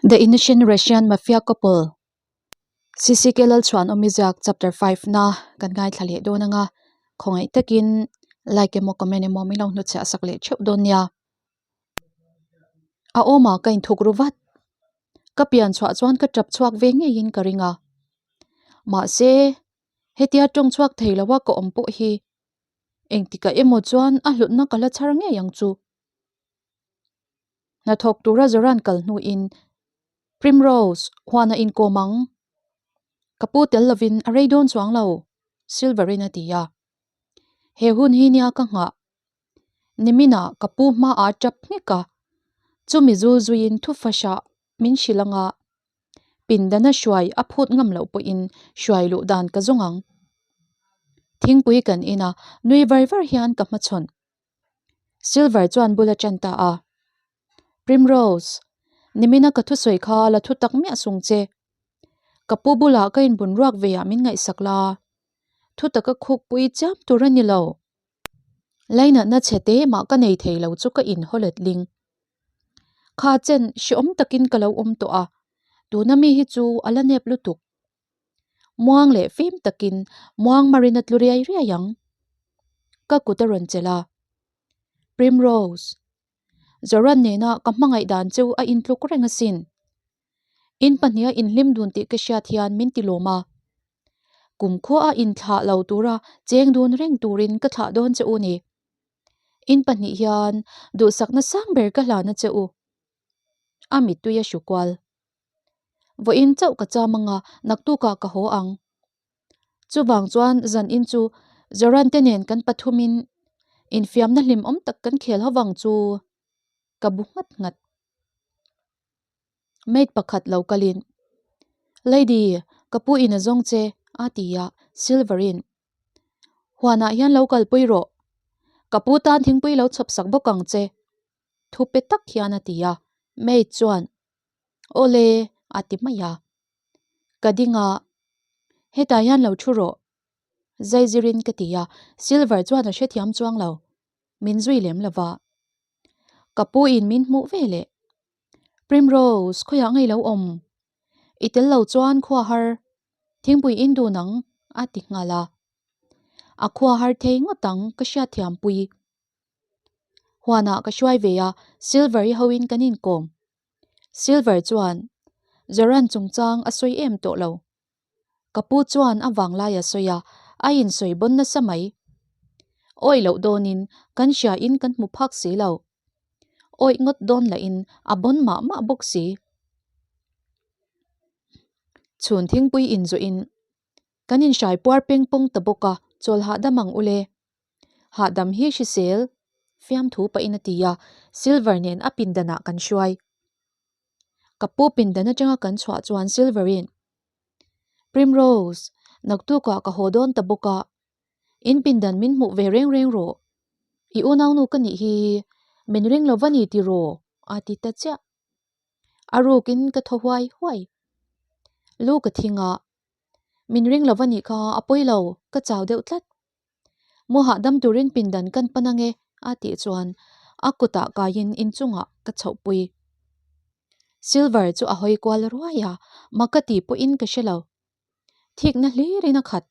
The Innocent Russian Mafia Couple CCK Lalchhuanawmi ziak Chapter 5 na kan ngaithla leh dawn anga khawngaih takin like emaw comment emaw min lo hnutchhiah sak leh theuh dawn nia. A awmah ka inthuk ru vat. Ka pian chhuah chuan ka tap chhuak ve ngeiin ka ring a. Mahse hetia tawng chhuak thei loa ka awm pawh hi engtikah emaw chuan a hlutna ka la chhar ngei ang chu. Hnathawk tura Zoran kal hnuin Primrose huan a inkawm ang. Ka pu tel lovin a rei dawn chuang lo, Silver-in a ti a. He hun hi nia ka nghah. Niminah ka pu hmaah tap nghek a, chumi zul zuiin thufasah min hrilh anga Pindana hruai a phut ngam loh pawhin hruai luh dan ka zawng ang. Thingpui kan in a, nui var var hian ka hmachhawn. Silver chuan bul a tan ta a. Primrose, nimina ka thusawi kha la thu tak miah sung che. Ka pu bulah ka inbun ruak ve ah min ngaihsak la. Thu taka khukpui chiam tur a ni lo. Lainatna chhe te mah ka nei thei lo chu ka inhaw let ling. Kha chen hreawm takin ka lo awm tawh a, tuna mi hi chu a la nep lutuk. Muang leh fim takin muang marin a tlu riai riai ang. Ka kut a rawn chelh a. Primrose, Zoran nena ka hmangaih dan chu a intluk reng asin. In pahniha inhlim dun tih ka hriat hian min ti lawm a. Kum khuaah inthlah lo tura cheng dun reng turin ka thlah dawn che u ni. In pahnih hian duhsakna sang ber ka hlan a che u. A mittui a hru kual. Vawiin chauh ka cham anga naktukah ka haw ang. Chuvang chuan zan in chu Zoran te nen kan pathumin infiamna hlimawm tak kan khel ho vang chu ka bu nghat nghat. Maid pakhat lo kalin, Lady, ka pu in a zawng che, a ti a, Silver in Huanah hian lo kalpui rawh. Ka pu tan thingpui lo chhawp sak bawk ang che. Thu pe tak hian a ti a, maid chuan Awle a ti mai a. Ka ding a, hetah hian lo thu rawh. Zaizirin ka ti a, Silver chuan a hrethiam chuang lo. Min zui lem lo va. Ka pu in min hmuh ve leh. Primrose, khawiah ngei lo awm? I tel lo chuan khua har Thingpui in dun ang a ti nghal a. A khua har thei ngawt ang ka hriatthiam pui. Huanah ka hruai ve a, Silver i hoin kan inkawm. Silver chuan Zoran chungchang a sawi em tawh lo. Ka pu chuan a vanglai a sawi a, a insawi bawn nasa mai. Awih loh dawnin kan hria in kan hmu phak si lo. Awih ngawt dawn lahin a bawn mah mah bawk si. Chhun thingpui inzawhin kan inhrai puar peng pawng ta bawk a, chawl hahdam ang ule. Hahdam hi hrisel fiamthu pahin a ti a, Silver nen a pindanah kan hruai. Ka pu pindan atanga kan chhuah chuan Silver-in, Primrose, naktukah ka haw dawn ta bawk a, in pindan min hmuh ve reng reng rawh. I unaunu ka nih hi, min ring lo va ni tiraw? a ti ta chiah. A rukin ka thaw huai huai. Lu ka thing a, min ring lo va nih kha a pawi lo, ka chau deuh tlat. Mu hahdam turin pindan kan pan ange a tih chuan a kutah kaiin inchungah ka chhohpui. Silver chu a hawi kual ruai a, mak ka tih pawhin ka hre lo. Thikna hlirin a khat.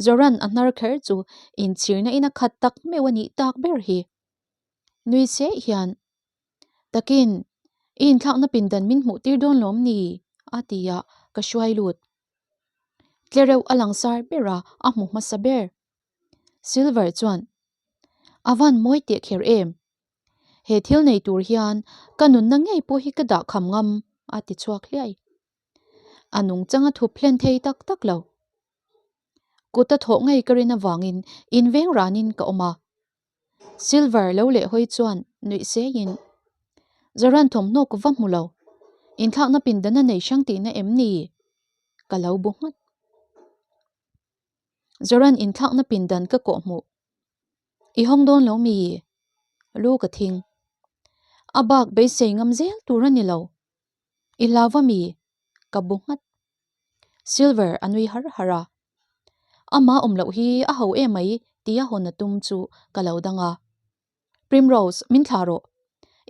Zoran a hnar kher chu inchhirna in a khat tak meuh a nih tak ber hi. Nui seh hian Takin, i inthlakna pindan min hmuh tir dawn lawm ni? a ti a, ka hruai lut. Tlereuh a langsar ber a, a hmu hmasa ber. Silver chuan, A van mawi teh kher em? He thil nei tur hian ka nunna ngei pawh hi ka dah kham ngam, a ti chhuak hliai. A nungchang a thup hlen thei tak tak lo. Kut a thawh ngei ka rin avangin inveng ranin ka awm a. Silver lo leh hawi chuan nuih seiin, Zoran thawmhnaw ka va hmu lo, inthlakna pindan a nei hrang tihna em ni? Ka lo bu nghat. Zoran inthlakna pindan ka kawh hmuh. I hawng dawn lo mi? Lu ka thing. A bak beisei ngam zel tur a ni lo. I hlau va mi? Ka bu nghat. Silver a nui har har a. Ama awm loh hi a ho em mai tia hawn a tum chu ka lo dang a. Primrose, min thlah rawh.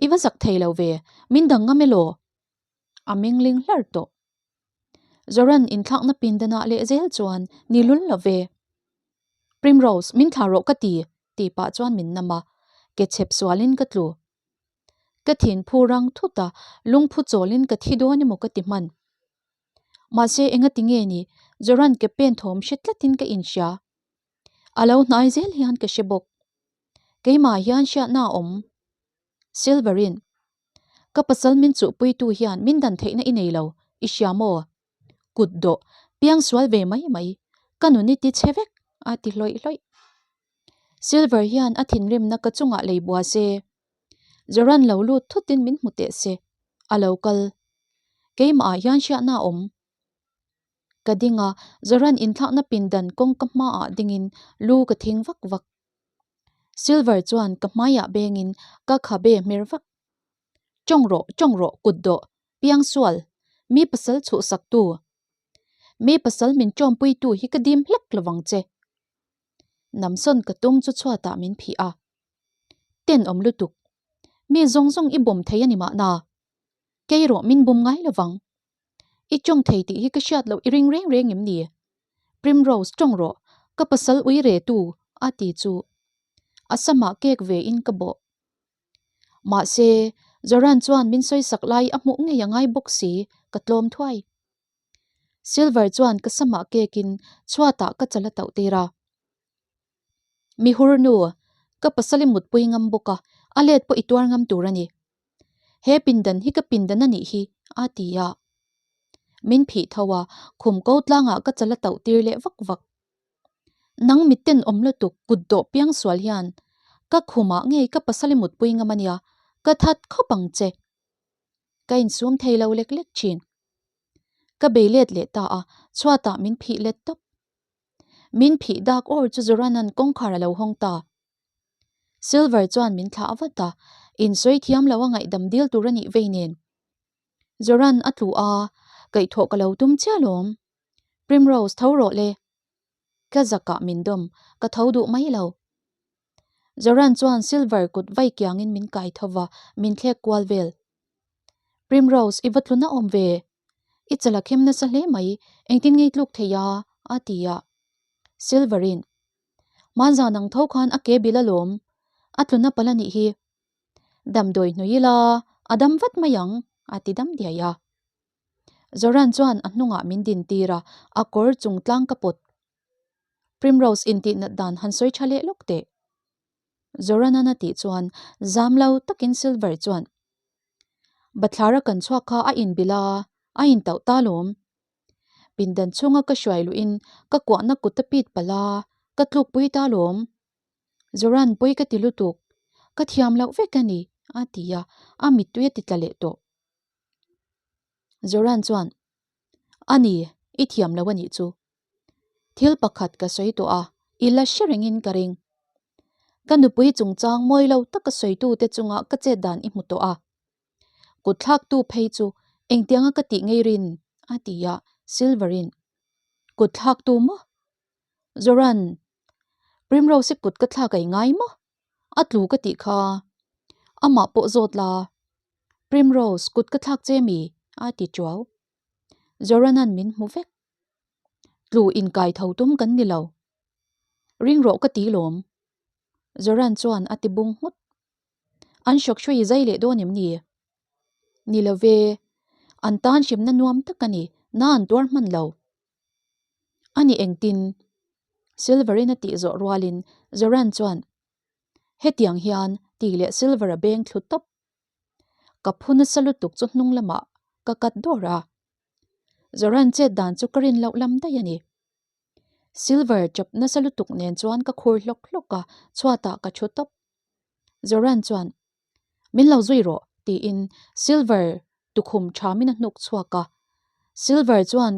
I va zak thei lo ve, min dang ngam elaw? A mengling hlar tawh. Zoran inthlakna pindanah leh zel chuan ni lul lo ve. Primrose, min thlah rawh ka ti, tih pah chuan min nam a, ke chhep sualin ka tlu. Ka thin phu rang thut a, lungphu chawlin ka thi dawn emaw ka ti hman. Mahse enga ti nge ni, Zoran ke pen thawm hre tlatin ka inhria. A lo hnai zel hian ka hre bawk. Keimah hian hriatna a awm. Silverin, Ka pasal min chuhpuitu hian min dan theihna i nei lo, i hria maw? Kut dawh, piang sual ve mai mai, ka nun i ti chhe vek, a ti hlawih hlawih. Silver hian a thinrimna ka chungah lei bua se. Zoran lo lut thutin min hmu teh se, a lo kal. Keimah ah hian hriatna a awm. Ka ding a, Zoran inthlakna pindan kawngka hmaah dingin lu ka thing vak vak. Silver chuan ka hmaiah bengin ka khabe hmer vak. Tawng rawh, tawng rawh, kut dawh, piang sual, mi pasal chhuhsak tu. Mi pasal min tawmpuitu hi ka dim hlek lovang che. Namsawn ka tum chu chhuatah min phih a. Tenawm lutuk. Mi zawng zawng i bawm thei a ni mahna. Kei rawh min bum ngai lovang. I tawng thei tih hi ka hriat loh i ring reng reng em ni? Primrose tawng rawh, ka pasal ui re tu, a ti chu. A samah kek ve in ka bawh. Mahse, Zoran chuan min sawisak lai a hmuh ngei a ngai bawk si, ka tlawm thuai. Silver chuan ka samah kekin chhuatah ka chal a tauh tir a. Mi hur nu, ka pasal i mutpui ngam bawk a, a let pawh i tuar ngam tur a ni. He pindan hi ka pindan a nih hi, a ti a. Min phih tho a, khum ko tlangah ka chal a tauh tir leh vak vak. Nang mitten awm lutuk kut dawh piang sual hian ka khumah ngei ka pasal i mutpui ngam a nia, ka that khawp ang che. Ka insum thei lo lek lek thin. Ka bei let leh ta a, chhuatah min phih let tawp. Min phih dak awr chu Zoranan kawngkhar a lo hawng ta. Silver chuan min thlah vat a, insawi thiam lo a ngaihdam dil tur a nih vei nen. Zoran a tlu a, kaihthawh ka lo tum chiah lawm. Primrose tho rawh le. Ka zakah min dawm, ka tho duh mai lo. Zoran chuan Silver kut vai kiangin min kai tho va, min thlek kual vel. Primrose, i va tluna awm ve. I chala khem nasa hle mai, engtin ngei tluk thei a? a ti a. Silverin, Hmanzan ang tho khan a ke bil alawm, a tluna palh a nih hi. Damdawi hnui ila, a dam vat mai ang, a ti dam diai a. Zoran chuan a hnungah min din tir a, a kawr chung tlang ka pawt. Primrose intih nat dan han sawi tha leh lawk teh. Zoranan a tih chuan zam lo takin Silver chuan, Bathlara kan chhuak kha a inbilh a, a intauh ta lawm. Pindan chhunga ka hruai luhin ka kuahna kut a pit palh a, ka tlukpui ta lawm. Zoran pawi ka ti lutuk, ka thiam loh vek a ni, a ti a, a mittui a ti tla leh tawh. Zoran chuan, A ni, i thiam lo a nih chu. Thil pakhat ka sawi tawh a, i la hre rengin ka ring. Ka nupui chungchang mawi lo taka sawitute chunga ka chet dan i hmu tawh a. Kut thlaktu phei chu engtianga ka tih ngei rin? a ti a, Silverin, Kut thlaktu maw? Zoran, Primrose-i kut ka thlak a i ngai maw? A tlu ka tih kha. Amah pawh zawt la. Primrose, kut ka thlak che mi? a ti chuau. Zoranan min hmu vek. Tlu inkai tho tum kan ni lo. Ring rawh ka ti lawm. Zoran chuan a ti bung nghut. An hrawk hruai zai leh dawn em ni? Ni lo ve. An tan hrimna nuam tak a ni, na an tuar hman lo. A ni engtin? Silver-in a tih zawh rualin Zoran chuan, Hetiang hian ti leh Silver-a beng thlu tawp. Ka phu nasa lutuk chu hnung lamah ka kat dawr a. Zoran chet dan chu ka rin loh lam daih a ni. Silver chawp nasa lutuk nen chuan ka khur hlawk hlawk a, chhuatah ka thu tawp. Zoran chuan, Min lo zui rawh, tiin Silver tukhum thamin a hnuk chhuak a. Silver chuan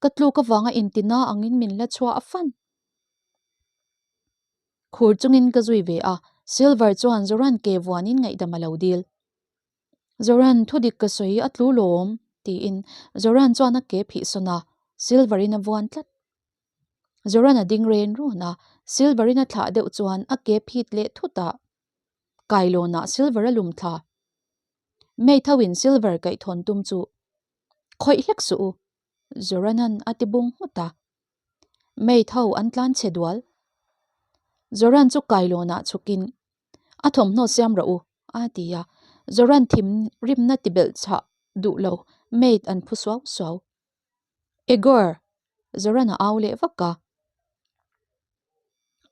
ka tluk avanga intina angin min la chhuah a fan. Khur chungin ka zui ve a, Silver chuan Zoran ke vuanin ngaihdam a lo dil. Zoran, thudik ka sawi a tlu lawm, tiin Zoran chuan a ke phih sawn a, Silver-in a vuan tlat. Zoran a ding ren rawn a, Silver-in a thlah deuh chuan a ke phit leh thut a, kailawnah Silver a lum thla. Mate ho in Silver kaih thawn tum chu. Khawih hlek suh u, Zoranan a ti bung nghut a. Maid ho an tlan chhe dual. Zoran chu kailawnah chhukin, A thawmhnaw siam rawh u, a ti a. Zoran thim rimna ti belh chhah duh lo, maid an phu suau suau. Egor! Zoran a au leh vak a.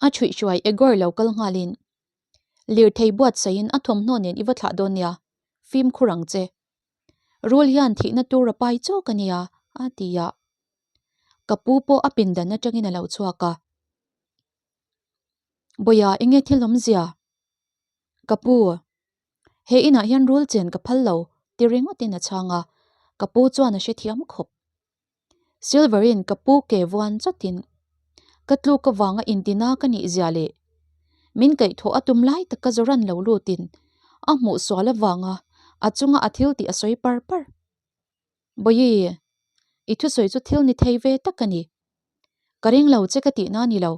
A chhuihhruai Egor lo kal nghalin, Lirthei buatsaihin a thawmhnaw nen i va thlah dawn nia, fimkhur ang che. Rul hian thihna tur a pai chawk a nia, a ti a. Ka pu pawh a pindan atangin a lo chhuak a. Bawiha enge thil awmzia? Ka pu, he inah hian rul chen ka phal lo, ti ringawtin a chhang a. Ka pu chuan a hrethiam khawp. Silver-in ka pu ke vuan chawtin ka tluk avanga intina ka nih zia leh min kaihthawh a tum lai taka Zoran lo lutin a hmuh sual avanga a chunga a thil tih a sawi par par. Bawihi, i thusawi chu thil ni thei ve tak a ni. Ka ring lo che ka tihna a ni lo.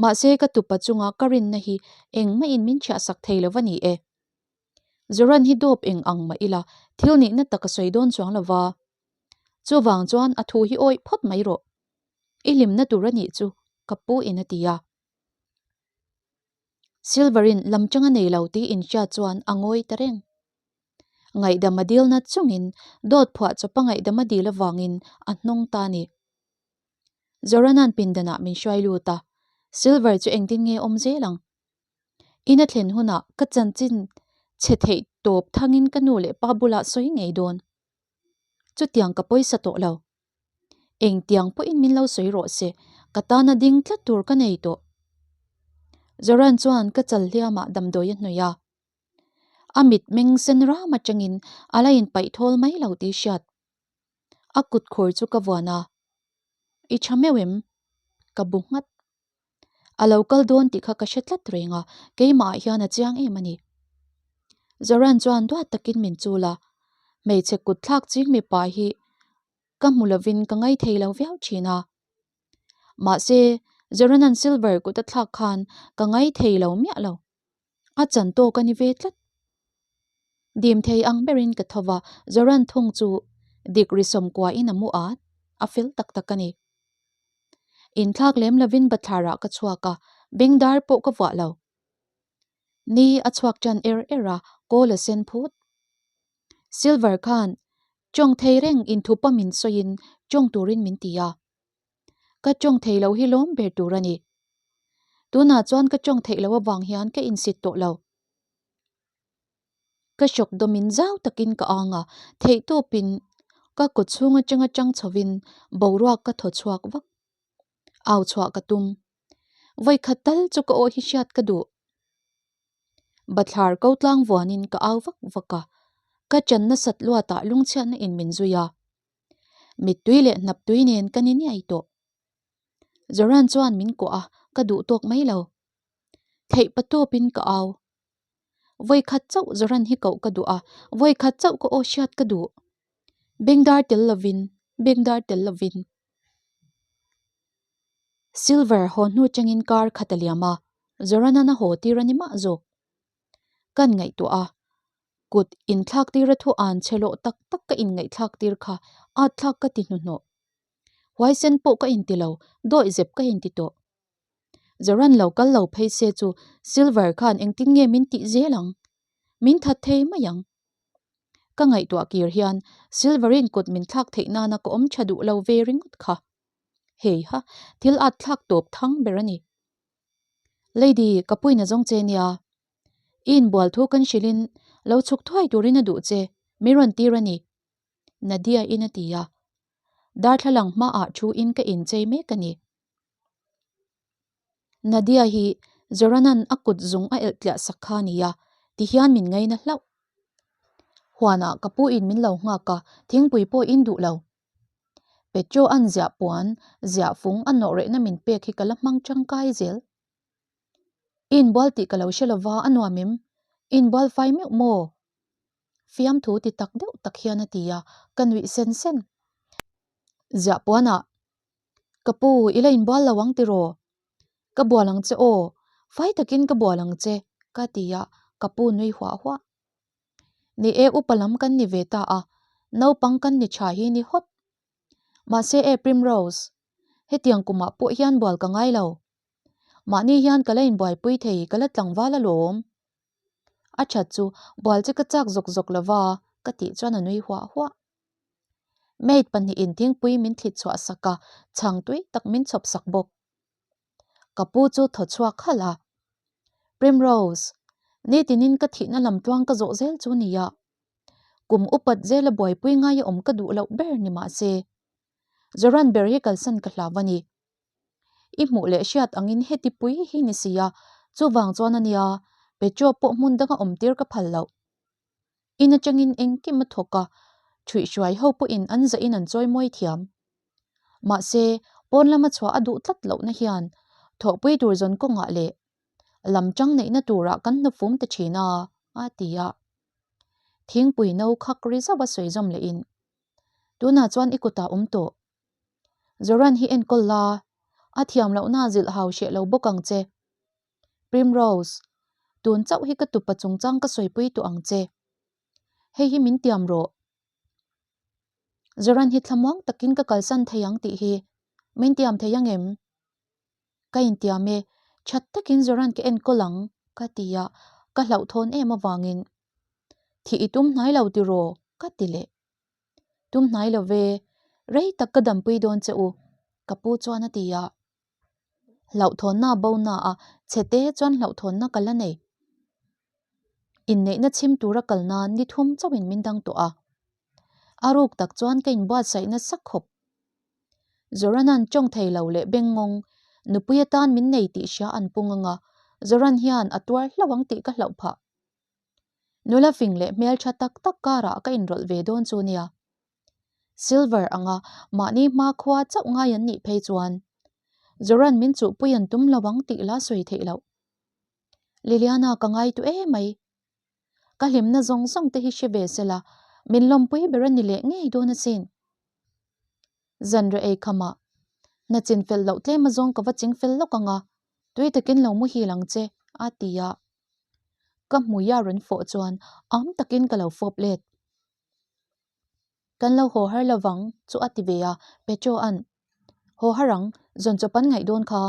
Mahse ka tupa chunga ka rinna hi engmahin min chhiahsak thei lo va ni e. Zoran hi dawp eng ang mah ila thil nihna tak a sawi dawn chuang lo va. Chuvang chuan a thu hi awih phawt mai rawh. I hlimna tur a nih chu ka pu in a ti a. Silver in lam chang a nei lo tih inhriat chuan a ngawi ta reng. Ngaihdam a dilna chungin dawt phuah chawpa ngaihdam a dil avangin a hnawng ta a ni. Zoranan pindanah min hruai lut a, Silver chu engtin nge awm zel ang? In a thlen hunah ka chanchin chhe theih tawp thangin ka nu leh pa bulah sawi ngei dawn. Chutiang ka pawisa tawh lo. Engtiang pawhin min lo sawi rawh se, ka tana ding tlat tur ka nei tawh. Zoran chuan ka chal hliamah damdawi a hnawih a. A mit meng sen ram atangin a la inpaih thawl mai lo tih hriat. A kut khur chu ka vuan a. I tha meuh em? Ka bu nghat. A lo kal dawn tih kha ka hre tlat reng a, keimahah hian a chiang em a ni. Zoran chuan duat takin min chul a, hmeichhe kut thlak ching mipa hi ka hmu lovin ka ngai thei lo viau thin a. Mahse, Zoranan silver kut a thlak khan ka ngai thei lo miah lo. A chan tawk a ni ve tlat. Dim thei ang berin ka tho va, Zoran thung chu dik ri sawmkuain a mu at, a fel tak tak a ni. Inthlak lem lovin bathlarah ka chhuak a, bengdar pawh ka vuah lo. Ni a chhuak ṭan er er a, kawl a sen phut. Silver khan ṭawng thei reng inthupa min sawiin ṭawng turin min ti a. Ka ṭawng thei lo hi lawm ber tur a ni. Tunah chuan ka ṭawng theih loh avang hian ka insit tawh lo. Ka hrawk dawmin zau takin ka ang a, theihtawpin ka kut chhung atanga tang chhovin boruak ka thaw chhuak vak. Au chhuah ka tum. Vawikhat tal chu ka aw hi hriat ka duh. Bathlar ko tlang vuanin ka au vak vak a, ka chan nasat luatah lungchhiatna in min zui a. Mittui leh hnaptui nen ka ni niai tawh. Zoran chuan min kuah a, ka duh tawk mai lo. Theih patawpin ka au. Vawikhat chauh Zoran hi koh ka duh a, vawikhat chauh ka aw hriat ka duh. Bengdar tel lovin, bengdar tel lovin. Silver haw hnu changin kar khat a liam a, Zoranan a haw tir a ni mah zawk. Kan ngaihtuah a, kut inthlak tir a thu an chhe lawh tak tak ka inngaihthlak tir kha at thlak ka ti hnuhnawh. Huaisen pawh ka inti lo, dawihzep ka inti tawh. Zoran lo kal lo phei se chu Silver khan engtin nge min tih zel ang? Min that thei mai ang. Ka ngaihtuah kir hian Silverin kut min thlak theih nana ka awm tha duh lo ve ringawt kha. Hei ha, thil at thlak tawp thang ber a ni. Lady, ka puina zawng che nia. I inbual thu kan hrilhin lo chhuk thuai turin a duh che, min rawn tir a ni. Nadia in a ti a. Darthlalang hmaah thu in ka inchei mek a ni. Nadia hi Zoranan a kut zung a elh tliah sak kha a ni a, tihian min ngaina hlauh. Huanah ka pu in min lo nghak a, thingpui pawh in duh lo. Petro an ziah puan, ziah fung a nawh rehna min pek hi ka la hmang tangkai zel. I inbual tih ka lo hre lova a nuam em? I inbual fai meuh maw? Fiamthu ti tak deuh tak hian a ti a, ka nuih sen sen. Ziah puanah Ka pu, i la inbual lo ang tiraw? Ka bual ang che aw, fai takin ka bual ang che, ka ti a, ka pu nui huah huah. Ni e, upa lam kan ni ve ta a, Naupang kan ni tha hi ni hawt. Mahse e Primrose, hetiang kumah pawh hian bual ka ngai lo. Mahni hian ka la inbuaipui thei, ka la tlangval alawm. A that chu bual che ka chak zawk zawk lova ka tih chuan a nui huah huah. Maid pahnihin thingpui min thlit chhuah sak a, chhang tui tak min chhawp sak bawk. Ka pu chu thaw chhuak khalh a. Primrose, nitinin ka thihna lam tluang ka zawh zel chu nia. Kum upat zela buaipui ngaia awm ka duh loh ber ni mah se, Zoran ber hi kalsan ka hlau a ni. I hmuh leh hriat angin heti pui hi ni si a, chuvang chuan a nia, Petro pawh hmun danga awm tir ka phal loh. In atangin engkim a thawk a, ṭhuihhruai ho pawhin an zahin an chawi mawi thiam. Mahse, pawn lama chhuah a duh tlat lohna hian thawhpui tur zawn kawngah leh lam ṭang neihna turah kan hnufum ta ṭhin a, a ti a. Thingpui no khak ri zauh a sawi zawm lehin, Tunah chuan i kutah awm tawh. Zoran hi enkawl la, a thiam lohna zilh hau hreh lo bawk ang che. Primrose, tun chauh hi ka tupa chungchang ka sawipui tawh ang che. Hei hi min tiam rawh. Zoran hi thlamuang takin ka kalsan thei ang tih hi min tiam thei ang em? Ka intiam e, that takin Zoran ka enkawl ang ka ti a, ka hlauhthawn em avangin. Thih i tum hnai lo tiraw? ka ti leh. Tum hnai lo ve, rei tak ka dampui dawn che u, ka pu chuan a ti a. Hlauhthawnna bo na a, chhete chuan hlauhthawnna ka la nei. Inneihna chhim tura kal nan ni thum chauhin min dang tawh a. A ruk tak chuan ka inbuatsaih nasa khawp. Zoranan tawng thei lo leh bengngawng, nupui atan min nei tih hria an pung ang a, Zoran hian a tuar hlauh ang tih ka hlauh phah. Nula fing leh hmeltha tak tak karah ka inrawlh ve dawn chu nia. Silver anga mahni hmakhua chauh ngai an nih phei chuan Zoran min chuhpui an tum lo ang tih la sawi theih loh. Liliana ka ngai tu emai. Ka hlimna zawng zawng te hi hre ve sela min lawmpui ber a ni leh ngei dawn asin. Zanriah ei khamah hna chin fel loh tlem azawng ka va ching fel lawk anga tui takin lo muhil ang che a ti a. Ka hmui a rawn fawh chuan am takin ka lo fawp let. Kan lo haw har lovang chu a ti ve a, Petro an haw har ang, zawn chawp an ngaih dawn kha.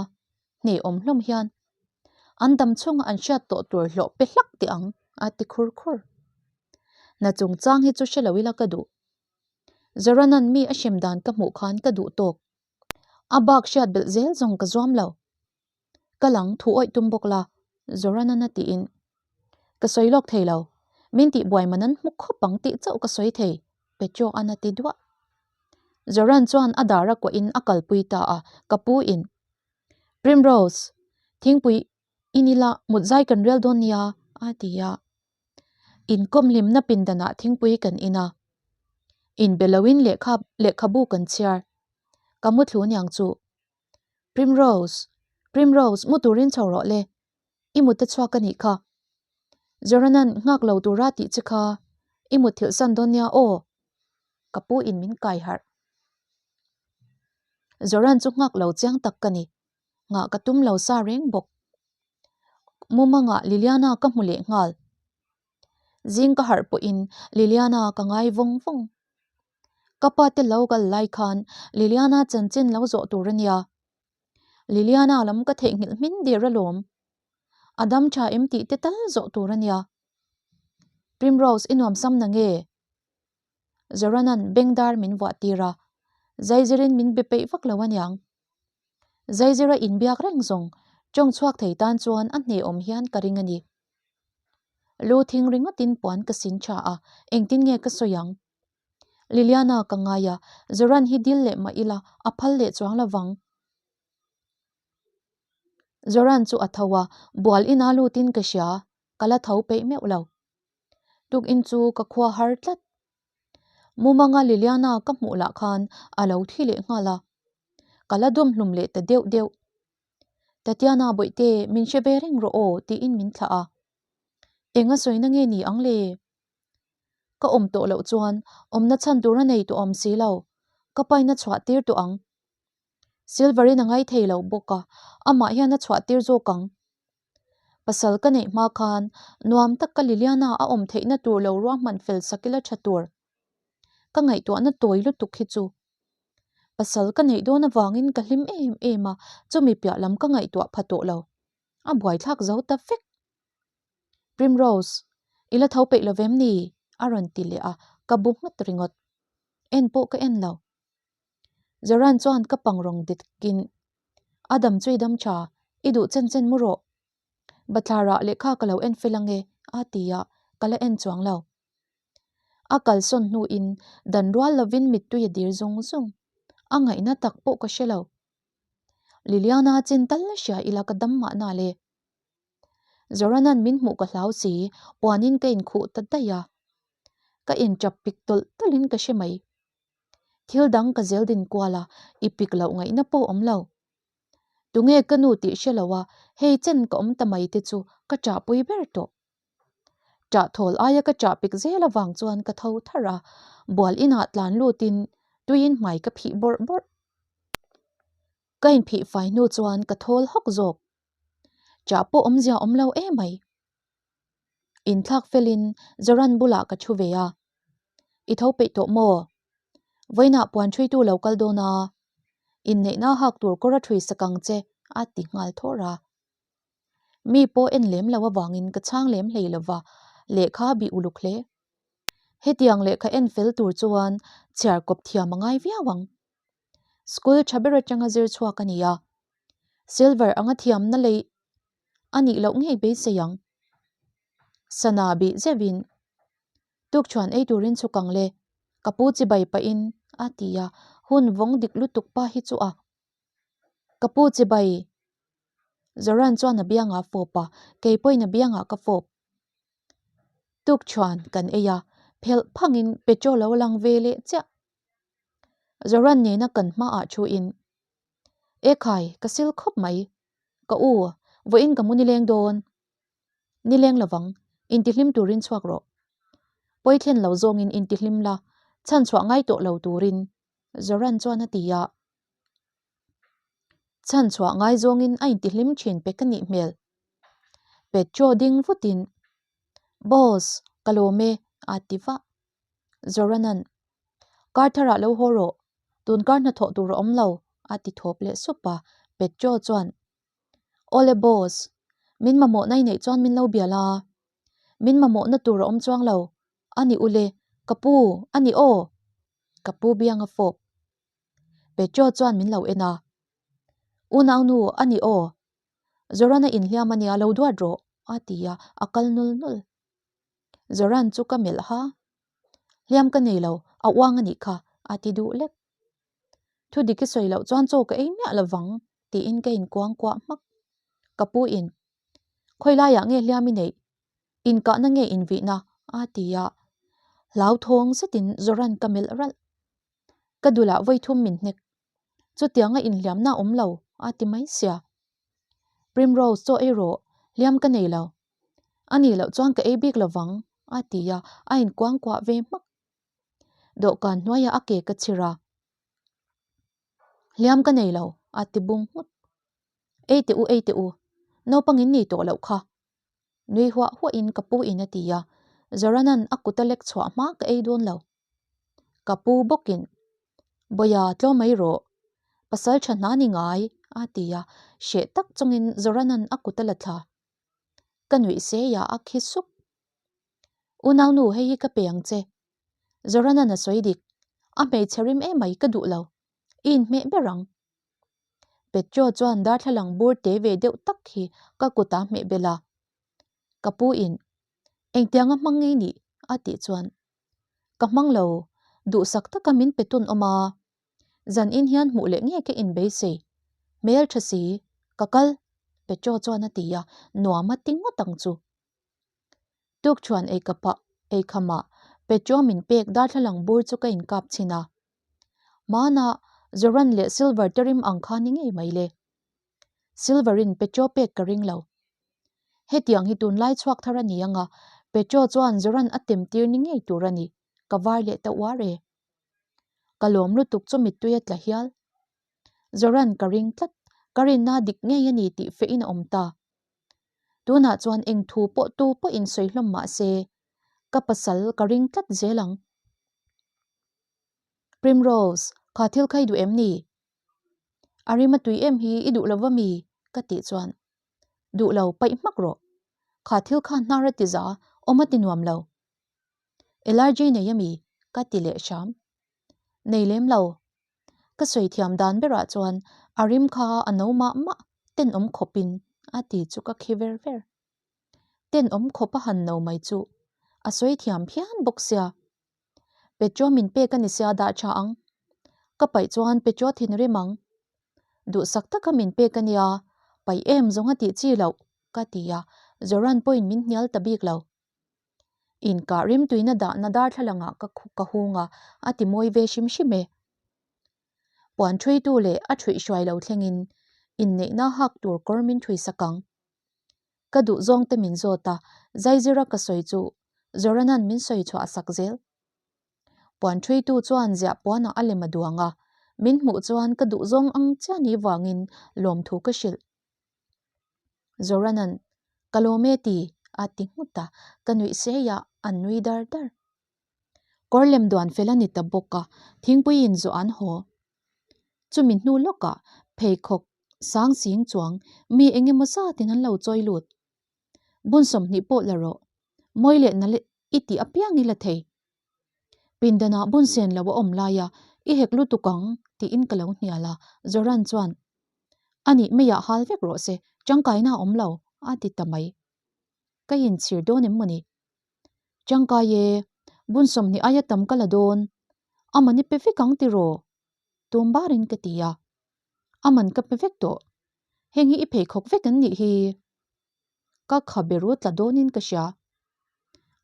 Hneh awm hlawm hian an dam chhunga an hriat tawh tur hlawh pe hlak teh ang a ti khur khur. Hna chungchang hi chu hre lo ila ka duh. Zoranan mi a hrem dan ka hmuh khan ka duh tawk. A bak hriat belh zel zawng ka zuam lo. Ka lang thu awih tum bawk la, Zoranan a tiin. Ka sawi lawk thei lo, min tih buai man an hmu khawp ang tih chauh ka sawi thei, Petro-a'n a ti duah. Zoran chuan a dar a kuahin a kalpui ta a, ka pu in. Primrose, thingpui in ila mut zai kan rel dawn nia, a ti a. Inkawm hlimna pindanah thingpui kan in a. Inbe loin lehkha lehkhabu kan chhiar. Ka muthlu niang chu. Primrose, Primrose, mu turin chho rawh le. I mut te chhuak a nih kha. Zoranan nghak lo tura tih che kha i mut thilh san dawn nia aw. Ka pu in min kai harh. Zoran chu nghak lo chiang tak ka ni. Nghah ka tum lo sa reng bawk. Mumangah Liliana ka hmu leh nghal. Zing ka harh pawhin Liliana ka ngai vawng vawng. Ka pa te lo kal lai khan Liliana chanchin lo zawh tur a nia. Liliana lam ka theihnghilh hmin der alawm. A dam tha em tih te tal zawh tur a nia. Primrose i nuam sam na nge? Zoranan bengdar min vuah tir a, Zaizirin min be peih vak lo aniang. Zaizira inbiak reng zawng tawng chhuak thei tan chuan a hnehawm hian ka ring a ni. Lu thing ringawtin puan ka sin tha a, engtin nge ka sawi ang? Liliana ka ngai a, Zoran hi dil leh mah ila a phal leh chuang lovang. Zoran chu a tho a, bual ina lutin ka hria, ka la tho peih meuh lo. Tukin chu ka khua har tlat. Mumanga Liliana ka hmuh lah khan a lo thi leh nghal a, ka la dawm hlum leh ta deuh deuh. Tatiana bawihte min hre ve reng rawh aw tiin min thlah a. Eng a sawina nge ni ang le? Ka awm tawh loh chuan awmna chhan tur a nei tawh awm si lo, ka paina chhuah tir tawh ang. Silver-in a ngai thei lo bawk a, amah hian a chhuah tir zawk ang. Pasal ka neih hma khan nuam tak ka Liliana a awm theihna tur lo ruahman fel sak ila tha tur. Ka ngaihtuahna tawi lutuk hi chu. Pasal ka neih dawn avangin ka hlim em em a, chumi piah lam ka ngaihtuah pha tawh lo. A buaithlak zo ta vek. Primrose, i la tho peih lo vem ni? a rawn ti leh a, ka bu nghat ringawt. En pawh ka en lo. Zoran chuan ka pang rawng dikin, A dam chu i dam tha, i duh chen chen mu rawh. Bathlarah lehkha ka lo en fel ange, a ti a, ka la en chuang lo. A kalsawn hnuin dan rual lovin mittui a dir zung zung. A ngaihna tak pawh ka hre lo. Liliana chin tal hria ila ka dam mahna le. Zoranan min hmuh ka hlau si, puanin ka inkhuh ta daih a. Ka inchap pik tawlh tawlhin ka hre mai. Thil dang ka zel din kual a, i pik loh ngaihna pawh awm lo. Tunge ka nu tih hre lo a, hei chen ka awm ta mai te chu ka ṭahpui ber tawh. Ṭah thawl aia ka ṭah pik zel avang chuan ka tho tharh a, bual inah tlan lutin tuiin hmai ka phih bawrh bawrh. Ka inphih fai hnu chuan ka thawl hawk zawk. Ṭah pawh awmzia awm lo emai. Inthlak felin Zoran bulah ka thu ve a, I tho peih tawh maw? Vawiinah puan ṭhuitu lo kal dawn a, inneihna hak tur kawr a ṭhui sak ang che a ti nghal thawr a. Mi pawh en lem lo avangin ka chhang lem hlei lova, lehkha bih uluk hle. Hetiang lehkha en fel tur chuan chhiar kawp thiam a ngai viau ang. School tha ber atanga zir chhuak a ni a, silver anga thiamna lei a nih loh ngei beisei ang. Sana bih zeuhin, Tukchhuan ei turin chhuk ang le, ka pu chibai pahin a ti a, hun vawng dik lutuk pa hi chu a. Ka pu chibai! Zoran chuan a biangah a fawp a, kei pawhin a biangah ka fawp. Tukchhuan kan ei a, phelh phangin petrol a lo lang ve leh chiah. Zoran nena kan hmaah thuin, Ekhai, ka sil khawp mai. Ka u, vawiin ka mu nileng dawn. Nileng lovang, intihlim turin chhuak rawh. Pawi thlen lo zawngin intihlim la, chhan chhuah ngai tawh lo turin, Zoran chuan a ti a. Chhan chhuah ngai zawngin a intihlim thin pek a nih hmel. Petro ding vutin, Boss, ka lawm e, a ti vah. Zoranan, Kar tharah lo haw rawh, tun kar hnathawh tur a awm lo, a ti thawp leh sup a. Petro chuan, Awle boss, min mamawhna i neih chuan min lo bia la. Min mamawhna tur a awm chuang lo, a ni ule, ka pu, a ni aw, ka pu biang a fawp. Petro chuan min lo en a, Unaunu, a ni aw, Zorana inhliam a nia lo duat rawh, a ti a, a kal nul nul. Zoran chu ka melh ha, Hliam ka nei lo, a uang a nih kha, a ti duh lek. Thu dik i sawi loh chuan chaw ka ei miah lovang, tiin ka inkuang kuah hmak. Ka pu in, Khawi laiah nge hliam i neih? Inkahna nge invihna? a ti a, hlauthawng zetin Zoran ka melh ralh. Ka dulah vawi thum min hnek. Chutianga inhliamna a awm lo, a ti mai sia. Primrose chaw ei rawh, hliam ka nei lo. A nih loh chuan ka ei bik lo vang, a ti a, a inkuang kuah ve hmak. Dawhkan hnuaiah a ke ka chhir a. Hliam ka nei lo, a ti bung nghut. Ei teh u, ei teh u, naupang in nei tawh loh kha. Nui huah huahin ka pu in a ti a, Zoranan a kut a lek chhuah hma ka ei dawn lo. Ka pu bawkin, Bawia tlawm mai rawh, pasal tha hna ni ngai, a ti a, hreh tak chungin Zoranan a kut a la thla. Ka nuih seia a khi sup. Unaunu hei hi ka pe ang che. Zoranan a sawi dik, a hmeichhe rim emai ka duh lo, i inhmeh ber ang. Petro chuan darthlalang bur te ve deuh tak hi ka kut a hmeh bel a. Ka pu in, Engtianga hmang ngei nih? a tih chuan, Ka hmang lo, duhsak taka min pe tun awm a. Zan in hian hmuh leh nge ka inbeisei? Hmel tha si, ka kal, Petro chuan a ti a, nuam a ti ngawt ang chu. Tukṭhuan eikapah eikhamah Petro min pek darthlalang bur chu ka inkap chhin a. Hmanah Zoran leh Silver te rim ang kha ni ngei mai le. Silver in Petro pek ka ring lo. Hetiang hi tunlai chhuak thar a ni anga Petro chuan Zoran a tem tir ni ngei tur a ni, ka var leh ta uar e. Ka lawm lutuk chu mittui a tla hial. Zoran ka ring tlat, ka rinna dik ngei a ni tih fehin a awm ta. Tunah chuan eng thu pawh tu pawhin sawi hlawm mah se, ka pasal ka ring tlat zel ang. Primrose, kha thil kha i duh em ni? A rim a tui em hi i duh lo va mi? ka tih chuan, Duh lo, paih hmak rawh. Kha thil kha hnar a ti za, awm a ti nuam lo. Allergy nei a mi? ka ti leh hram. Nei lem lo. Ka sawi thiam dan berah chuan a rim kha a no mah mah tenawm khawpin a ti chu ka khi ver ver. Tenawm khawp a han no mai chu a sawi thiam phian bawk sia. Petro min pek a ni sia dah tha ang. Ka paih chuan Petro thinrim ang. Duhsak taka min pek a nia, paih em zawng a tih chi loh ka ti a, Zoran pawhin min hnial ta bik lo. Inkah rimtuina dahna darthlalangah ka ka hung a, a ti mawi ve hrim hrim e. Puan ṭhuitu leh a ṭhuih hruai lo thlengin inneihna hak tur kawr min ṭhui sak ang. Ka duh zawngte min zawt a, zaizira ka sawi chu Zoranan min sawi chhuah sak zel. Puan ṭhuitu chuan ziah puanah a lem a duang a, min hmuh chuan ka duh zawng ang chiah ni vangin lawmthu ka hrilh. Zoranan, Ka lawm e ti, a ti nghut a, ka nuih sei a, an nui dar dar. Kawr lem duan fel a ni ta bawk a, thingpui in zawh an haw. Chumi hnu lawkah pheikhawk sang sing chuang mi eng emaw zatin an lo chawi lut. Bun 20 pawh la rawh, mawi leh nal i tih apiang i la thei. Pindanah bun sen lo a awm lai a, i hek lutuk ang tiin ka lo hnial a, Zoran chuan, A nih meiah hal vek rawh se, tangkaina a awm lo, a ti ta mai. Ka inchhir dawn em mawni? Tangkai e, bun 20 aia tam ka la dawn, a man i pe vek ang tiraw? Tum barin ka ti a, a man ka pe vek tawh, heng hi i pheikhawk vek an nih hi. Ka kha beru tla dawnin ka hria.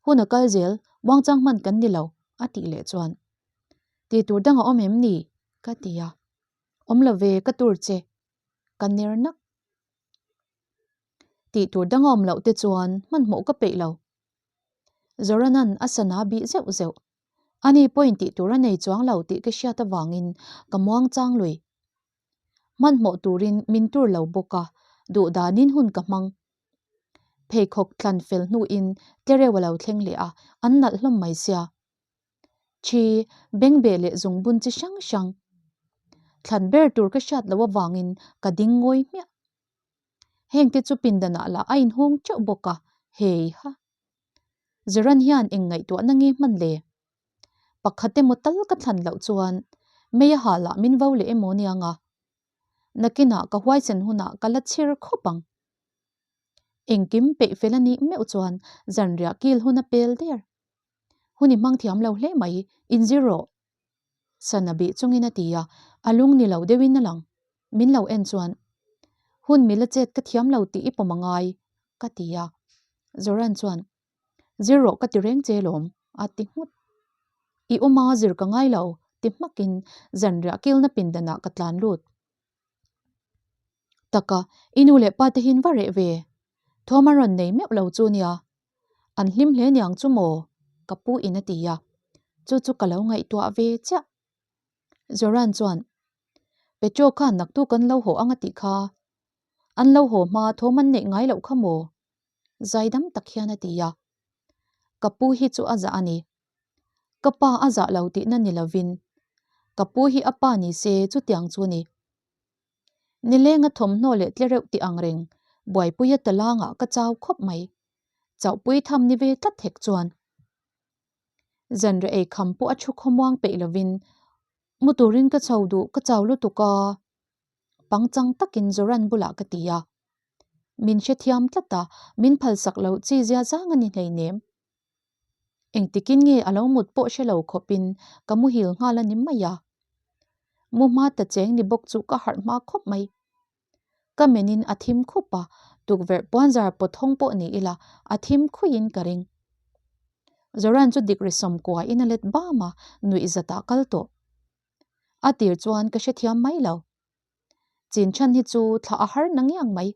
Hun a kal zel, muangchang hman kan ni lo, a tih leh chuan. Tih tur dang a awm em ni? ka ti a. Awm lo ve, ka tur che. Ka ner nak. Tih tur dang a awm loh te chuan hmanhmawh ka peih lo. Zoranan a sana bih zeuh zeuh. Ani pawhin tih tur a nei chuang lo tih ka hriat avangin ka muangchang lui. Hmanhmawh turin min tur lo bawk a, duh danin hun ka hmang. Pheikhawk tlan fel hnuin tlereuh a lo thleng leh a, an nalh hlawm mai sia. Thi, bengbeh leh zungbun chi hrang hrang. Thlan ber tur ka hriat loh avangin ka ding ngawi hmiah. Hengte chu pindanah lah a inhung teuh bawk a, hei ha. Ziran hian eng ngaihtuahna nge hman le? Pakhat emaw tal ka thlan loh chuan mei a ha lah min vo leh emaw niang a, nakinah ka huaisen hunah ka la chhir khawp ang. Engkim peih fel a nih meuh chuan zanriah kil hun a pel der. Hun i hmang thiam lo hle mai, inzir rawh. Sana bih chungin a ti a, a lung ni lo deuhin a lang. Min lo en chuan, Hun mila chet ka thiam lo tih i pawm a ngai, ka ti a. Zoran chuan, Zir rawh ka ti reng che lawm, a ti nghut. I awm a, zir ka ngai lo, ti hmakin zanriah kilna pindanah ka tlan lut. Taka, i nu leh pa te hin va reh ve. Thawm a rawn nei meuh lo chu nia. An hlim hle niang chu maw? Ka pu in a ti a, chu chu ka lo ngaihtuah ve chiah. Zoran chuan, Petro khan naktuk an lo haw ang a tih kha. An lo haw hma thawm an neih ngai loh kha maw? Zaidam tak hian a ti a. Ka pu hi chu a zah a ni. Ka pa a zah lo tihna ni lovin, ka pu hi a pa ni se chutiang chu ni. Nilenga thawmhnaw leh tlereuh tih ang reng buaipuia talangah ka chau khawp mai. Chauhpui tham ni ve tlat hek chuan. Zanriah ei kham pawh a thu khawmuang peih lovin mu turin ka chho duh ka chau lutuk a, pangchang takin Zoran bulah ka ti a. Min hrethiam tlat a, min phalsak loh chi zia zang a ni hleinem. Engtikin nge a lo mut pawh hre lo khawpin ka muhil nghal a ni mai a. Mu hma ta cheng ni bawk chu ka harh hma khawp mai. Ka menin a thim khup a, tukverh puanzar pawt hawng pawh ni ila a thim khuiin ka ring. Zoran chu dik ri 90 in a let bam a, nuih zatah kal tawh. A tir chuan ka hrethiam mai lo. Chin chhan hi chu thla a har na ngiang mai.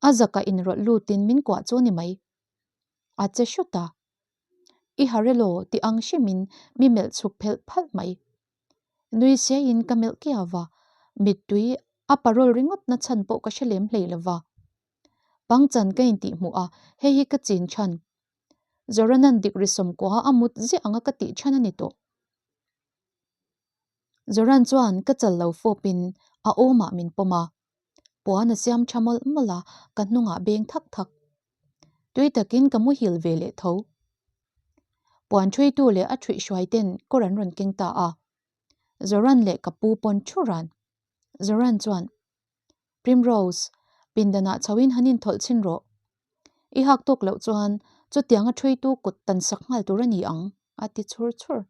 A zakah inrawlh lutin min kuah chu ni mai. A che hrut a. I harelo ti ang hrimin mi melh chhuk phelh phalh mai. Nui siaiin ka melh kiau va, mittui a parol ringawt na chhan pawh ka hre lem hlei lo va. Pangchan ka intih hmuh a, hei hi ka chin chhan. Zoranan dik ri 90 a mut ziah anga ka tih chhan a ni tawh. Zoran chuan ka chal lo fawpin a awmah min pawm a, puan a siam tha mawlh mawlh a, ka hnungah beng thak thak. Tui takin ka muhil ve leh tho. Puan ṭhuitu leh a ṭhuihhruai ten kawr an rawn keng ta a. Zoran leh ka pu pawn ṭhu ran. Zoran chuan, Primrose, pindanah chhoin han inthawlh chhin rawh. I hak tawk loh chuan chutianga ṭhuitu kut tan sak nghal tur a ni ang, a ti chhur chhur.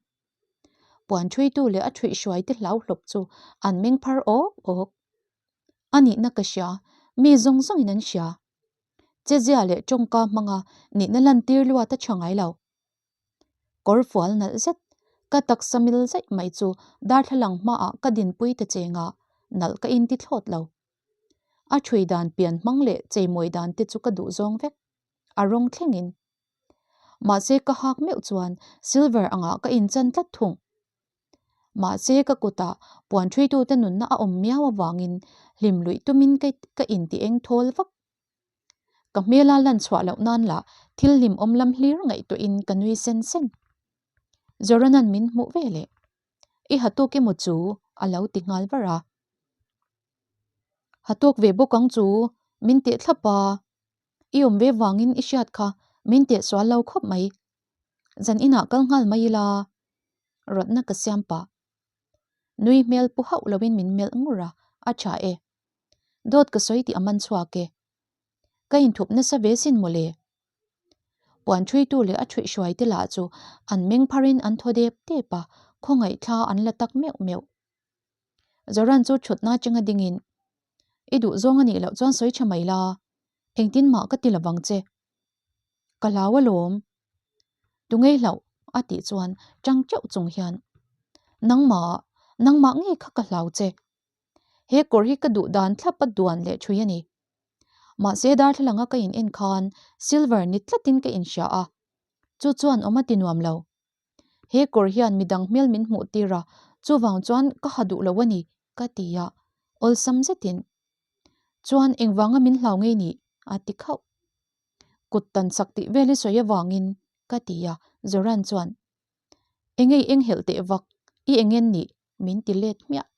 Puan ṭhuitu leh a ṭhuihhruai te hlau hlawp chu an meng phar awk awk. A nihna ka hria, mi zawng zawngin an hria. Chezia leh tawngka hmanga nihna lantir luat a tha ngai lo. Kawr fual nalh zet, ka taksa mil zaih mai chu darthlalang hmaah ka dinpui ta cheng a, nalh ka inti thlawt lo. A ṭhui dan pian hmang leh cheimawi dan te chu ka duh zawng vek, a rawng thlengin. Mahse ka hak meuh chuan silver angah ka inchan tlat thung. Mahse ka kutah puan ṭhuitute nunna a awm miau avangin hlim luih tumin ka inti eng thawl vak. Ka hmela lan chhuah loh nan lah thil hlim awm lam hlir ngaihtuahin ka nui sen sen. Zoranan min hmuh ve leh. I ha tawk emaw chu a lo ti nghal var a. Ha tawk ve bawk ang chu min teh thlap a. I awm ve vangin i hriat kha min teh sual lo khawp mai. Zan inah kal nghal mai ila rawtna ka siam pah. Nui hmel pu hauh loin min melh ngur a, a tha e. Dawt ka sawi tih a man chhuak e. Ka inthup nasa ve sin mawle. Puan ṭhuitu leh a ṭhuihhruai te lah chu an meng pharin an thaw dep dep a, khawngaih thla an la tak meuh meuh. Zoran chu ṭhutna atanga dingin, I duh zawng a nih loh chuan sawi ṭha mai la, engtin mah ka ti lovang che. Ka hlau alawm. Tungei hlauh a tih chuan ṭang ṭeuh chung hian, Nangmah, nangmah ngei kha ka hlau che. He kawr hi ka duh dan thlap a duan leh thui a ni. Mahse darthlalanga ka in en khan silver ni tlatin ka inhria a, chu chuan awm a ti nuam lo. He kawr hian midang hmel min hmuh tir a, chuvang chuan ka ha duh lo a ni ka ti a, awlsam zetin. Chuan engvanga min hlau ngei nih? a ti khauh. Kut tan sak tih vel i sawi avangin ka ti a, Zoran chuan, Engei eng helh teh vak, i engen nih? min ti let hmiah.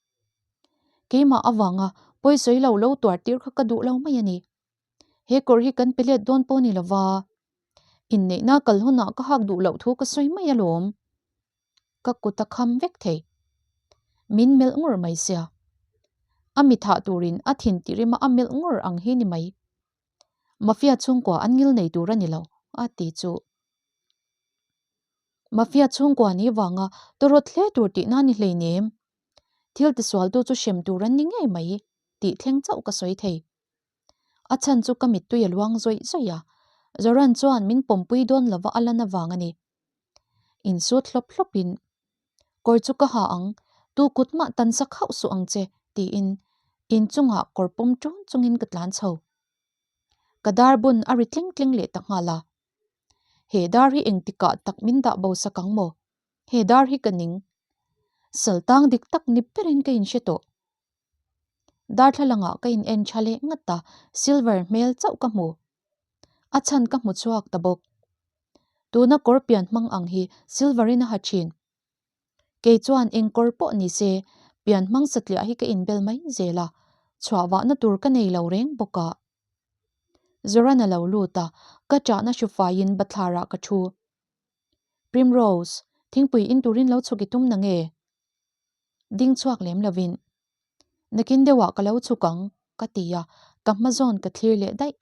Keimah avanga pawisawi lo lo tuar tir kha ka duh lo mai a ni. He kawr hi kan pe let dawn pawh ni lova, inneihna kal hunah ka hak duh loh thu ka sawi mai alawm. Ka kut a kham vek thei. Min melh ngur mai sia. A mi thah turin a thin tih rima a melh ngur ang hi ni mai. Mafia chhungkua an ngil nei tur a ni lo, a ti chu. Mafia chhungkua ni vanga tawrawt hle tur tihna ni hleinem. Thil tisualtu chu hrem tur an ni ngei mai tih thleng chauh ka sawi thei. A chhan chu ka mittui a luang zawih zawih a, Zoran chuan min pawmpui dawn lova a lan avang a ni. Insut hlawp hlawpin, Kawr chu ka ha ang, tu kut mah tan sak hauh suh ang che, tiin inchungah kawr pawm ṭun chungin ka tlan chho. Ka dar bun a ri tling tling leh ta nghal a. He dar hi engtikah tak min dah bo sak ang maw? He dar hi ka ning. Saltang dik tak ni berin ka inhre tawh. Darthlalangah ka in en tha leh ngat a, silver hmel chauh ka hmu. A chhan ka hmu chhuak ta bawk. Tuna kawr pian hmang ang hi silver in a ha thin. Kei chuan eng kawr pawh ni se, pian hmang satliah hi ka inbel mai zel a, chhuah vahna tur ka nei lo reng bawk a. Zoran a lo lut a, ka chahna hrufaiin bathlarah ka thu. Primrose, thingpui in turin lo chhuk i tum na nge? Ding chhuak lem lovin, Nakin deuhah ka lo chhuk ang, ka ti a, ka hma zawn ka thlir leh daih.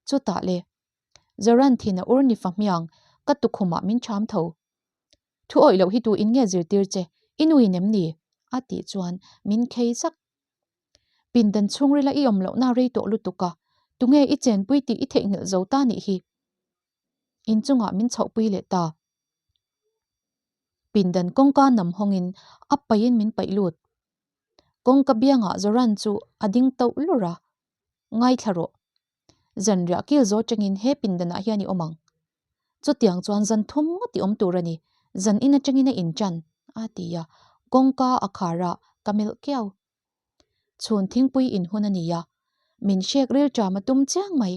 Chutah le, Zoran thin a ur ni fa hmiang, ka tukhumah min ṭham tho. Thu awih loh hi tu in nge zirtir che, i nu in em ni? a tih chuan min khei zak. Pindan chhungrila i awm lohna rei tawh lutuk a, tunge i chenpui tih i theihnghilh zo ta nih hi. Inchungah min chhohpui leh ta. Pindan kawngka nam hawngin a paihin min paih lut. Kawngka biangah Zoran chu a ding tauh lur a, Ngaithla rawh. Zanriah kil zawt tangin he pindanah hian i awm ang. Chutiang chuan zan thum ngawt i awm tur a ni, zan in atangin a intan, a ti a, kawngka a khar a, ka melh kiau. Chhun thingpui in hun a ni a, min hrek ril ṭam a tum chiang mai.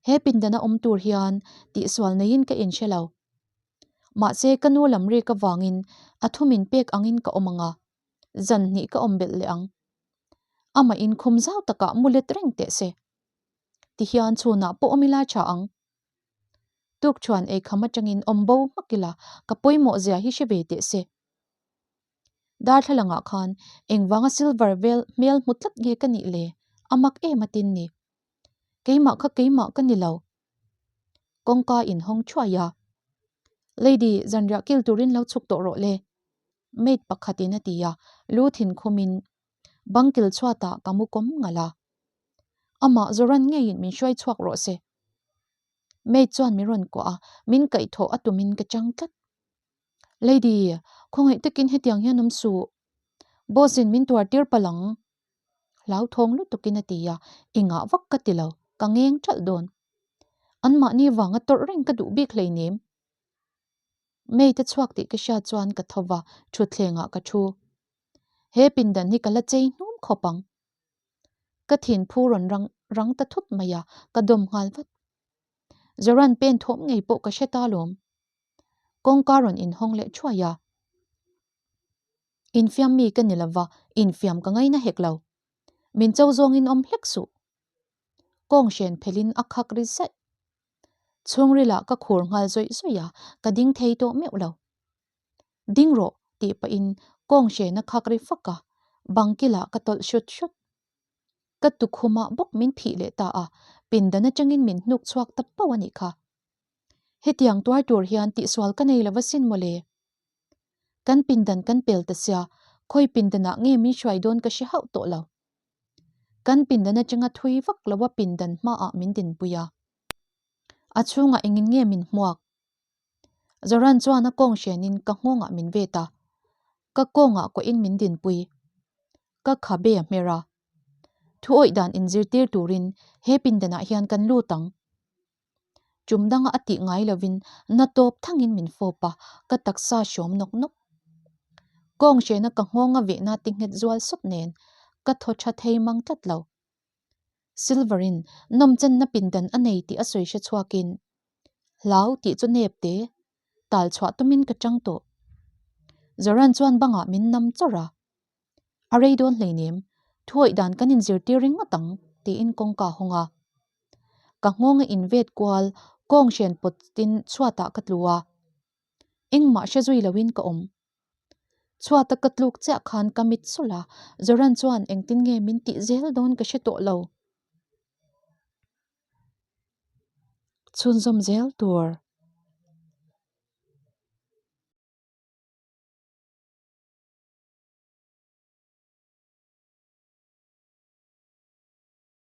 He pindana awm tur hian tihsual neiin ka inhre lo. Mahse ka nu lam rik avangin a thu min pek angin ka awm ang a, zan hnih ka awm belh leh ang. Amah in khum zau takah mu let reng teh se. Tihian chhunah pawh awm ila tha ang. Tukṭhuan eikham atangin awm bo hmak ila ka pawimawh zia hi hre ve teh se. Darthlalangah khan engvanga silver vel hmel hmu tlat nge ka nih le? A mak em a tin ni. Keimah kha keimah ka ni lo. Kawngka inhawng thuai a. Lady, zanriah kil turin lo chhuk tawh rawh le. Maid pakhatin a ti a, lu thin khumin bangkil chhuatah ka mu kawm ngalh a. Amah Zoran ngeiin min hruai chhuak rawh se. Maid chuan min rawn kuah a, min kaihthawh a tumin ka chang tlat. Lady, khawngaih takin hetiang hian awm suh. Boss in min tuar tir palh ang. Hlauthawng lutukin a ti a, engah vak ka ti lo, ka ngeng ṭalh dawn. Anmahni vanga tawrh reng ka duh bik hleinem. Maid a chhuak tih ka hriat chuan ka tho va, thutthlengah ka thu. He pindan hi ka la chei hnum khawp ang. Ka thin phu rawn rang rang ta thut mai a, ka dawm nghal vat. Zoran pen thawm ngei pawh ka hre ta lawm. Kawngka rawn inhawng leh thuai a. Infiam mi ka ni lova, infiam ka ngaina hek lo. Min cho zawngin awm hlek suh. Kawng hren phelhin a khak ri zaih. Chhungrilah ka khur nghal zawih zawih a, ka ding thei tawh meuh lo. Ding rawh tih pahin kawng hren a khak ri fak a, bang kilah ka tawlh hrut hrut. Ka tukhumah bawk min phih leh ta a, pindan atangin min hnuk chhuak ta pauh a nih kha. Hetiang tuar tur hian tihsual ka nei lo va sin mawle. Kan pindan kan pel ta sia, khawi pindanah nge min hruai dawn ka hre hauh tawh lo. Kan pindan atanga thui vak lo a pindan hmaah min dinpui a. A chhungah engin nge min hmuak? Zoran chuan a kawng hrenin ka nghawngah min vet a, ka kawngah kawhin min dinpui. Ka khabe a hmer a. Thu awih dan inzirtir turin he pindanah hian kan lut ang. Tum danga a tih ngai lovin na tawp thangin min fawp a, ka taksa hrawm nawk nawk. Kawng hrena ka nghawng a vehna ti nghet zual sawp nen ka thaw tha thei mang tlat lo. Silver-in nawmchenna pindan a nei tih a sawi hre chhuakin hlau tih chu nep te tal chhuah tumin ka chang tawh. Zoran chuan bangah min nam chawrh a. A rei dawn hleinem, thuawih dan kan inzirtir ringawt ang, tiin kawngka a hawng a. Ka nghawng a invet kual, kawng hren pawtin chhuatah ka tlu a. Engmah hre zui loin ka awm. Chhuata ka tluk chiah khan ka mit sulh a, Zoran chuan engtin nge min tih zel dawn ka hre tawh lo. Chhunzawm zel tur.